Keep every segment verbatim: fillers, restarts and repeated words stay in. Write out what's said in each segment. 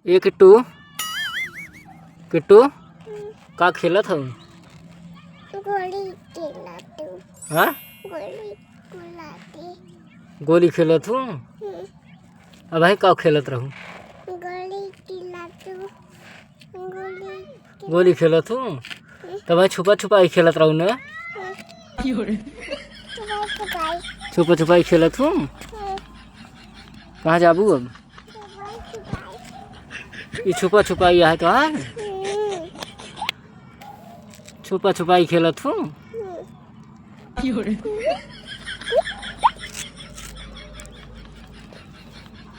ए किट्टू, किट्टू, का खेलत हऊ? गोली खेलत हूँ। हाँ? गोली खेलत हूँ। गोली खेलत हूँ? हम्म। अबहीं का खेलत रहू? गोली खेलत हूँ। गोली गोली खेलत हूँ? तब छुपा छुपाई खेलत रहू ना? छुपा छुपाई। छुपा छुपाई खेलत हूँ? हम्म। कहाँ जाबू अब? छुपा छुपाई। ई छुपा छुपाई आहे तोहार? हम्म। छुपा छुपाई खेलत हूँ? हम्म।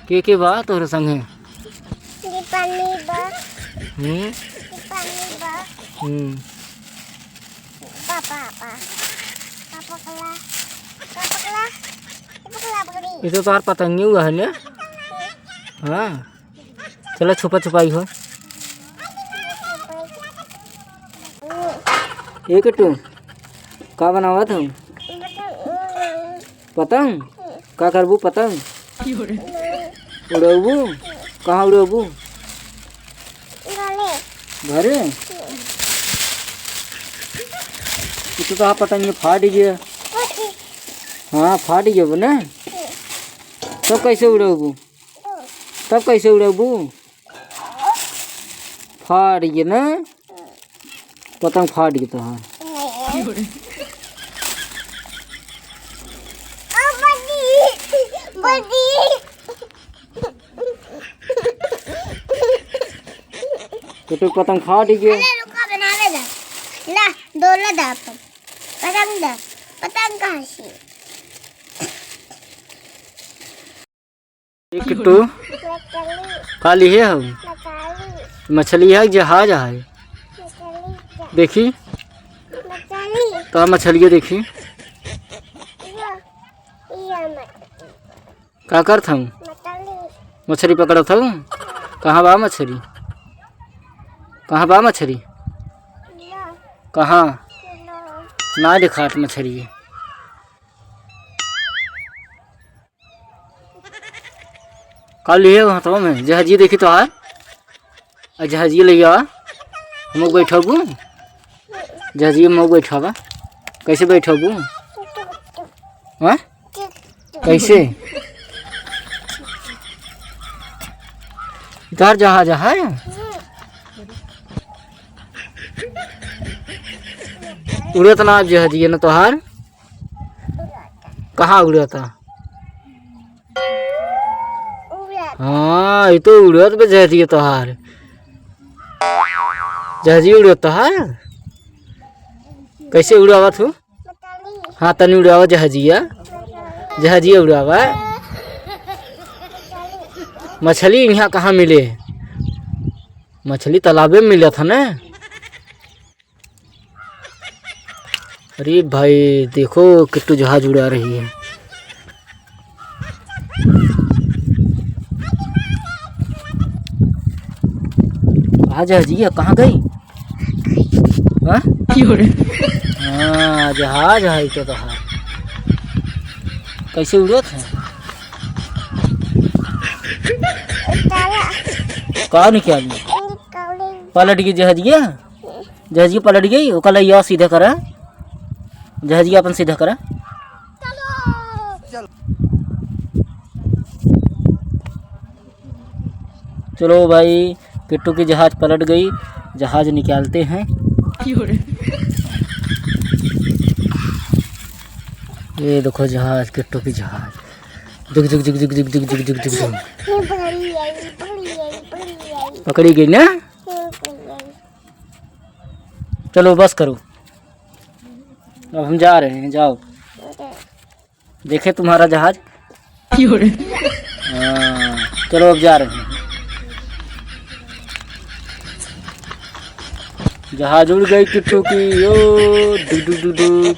के के बा तोहरे संगे? दीपाली बा। हम्म। दीपाली बा। हम्म। पापा, पापा। पापा कला, पापा कला, पापा कला पकड़ी। ये तो तोहार पतंगी हुआ है ना? हाँ। चलो छुपा छुपाई हो। ए किट्टू, का बनावत हो? पतंग? का करबू पतंग? उड़ाबू? कहाँ उड़ाबू? घरे। घरे? ई तो तोहार पतंग फाट गया। हाँ, फाट गया ना। तब कैसे उड़ाबू? तब कैसे उड़ाबू? फाट गया ना? पतंग फाट गया तोहार। ओ बड़ी, बड़ी। तो तू पतंग फाट गया। अरे रुका, बनावे दा। ला, डोला दा अपन। पतंग दा। पतंग कहाँ से? ए किट्टू, मछली। का लिहे हो? मछली। मछली है, जहाज है? मछली है। देखी। मछली। का मछली है, देखी। ये, ये मछली। का करत हूँ? मछली। मछली पकड़त हूँ? कहाँ बा मछली? कहाँ बा मछली? ये। कहाँ? ये। ना दिखात मछली। का लिहे हो हथवा में? जहाजिया देखी तोहार। आ जहाजिया ले आ। हम लोग बैठबू? जहाजिया में बैठावा। कैसे बैठबू? हाँ? कैसे? तोहार जहाज है? उड़त ना जहाजिया ना तोहार? कहाँ उड़त? उड़त। हाँ, ई तो उड़त बा जहाजिया तोहार। जहाजिया उड़त तोहार? कैसे उड़ावत हो? हाँ, तनी उड़ावा जहाजिया। जहाजिया उड़ावा। मछली यहाँ कहाँ मिले? मछली तालाबे में मिलत है ना। अरे भाई, देखो किट्टू जहाज उड़ा रही है। आ जहाजिया, कहाँ गई? हाँ? हाँ, जहाज है तो, तो है। कैसे उड़त है? का निकाली? पलट गई जहाजिया? जहाजिया पलट गई, ओका लइया सीधा करा, जहाजिया अपन सीधा करा। चलो भाई, किट्टू की जहाज पलट गई, जहाज निकालते हैं। ये देखो जहाज, किट्टू की जहाज, जुग जुग जुग जुग। ये बड़ी आई, बड़ी आई, बड़ी आई। पकड़ी गई ना? ये बड़ी आई। चलो बस करो, अब हम जा रहे हैं, जाओ। देखे तुम्हारा जहाज। हाँ, चलो अब जा रहे हैं। जहाज उड़ गई किट्टू की, ओ, डुग, डुग, डुग, डुग।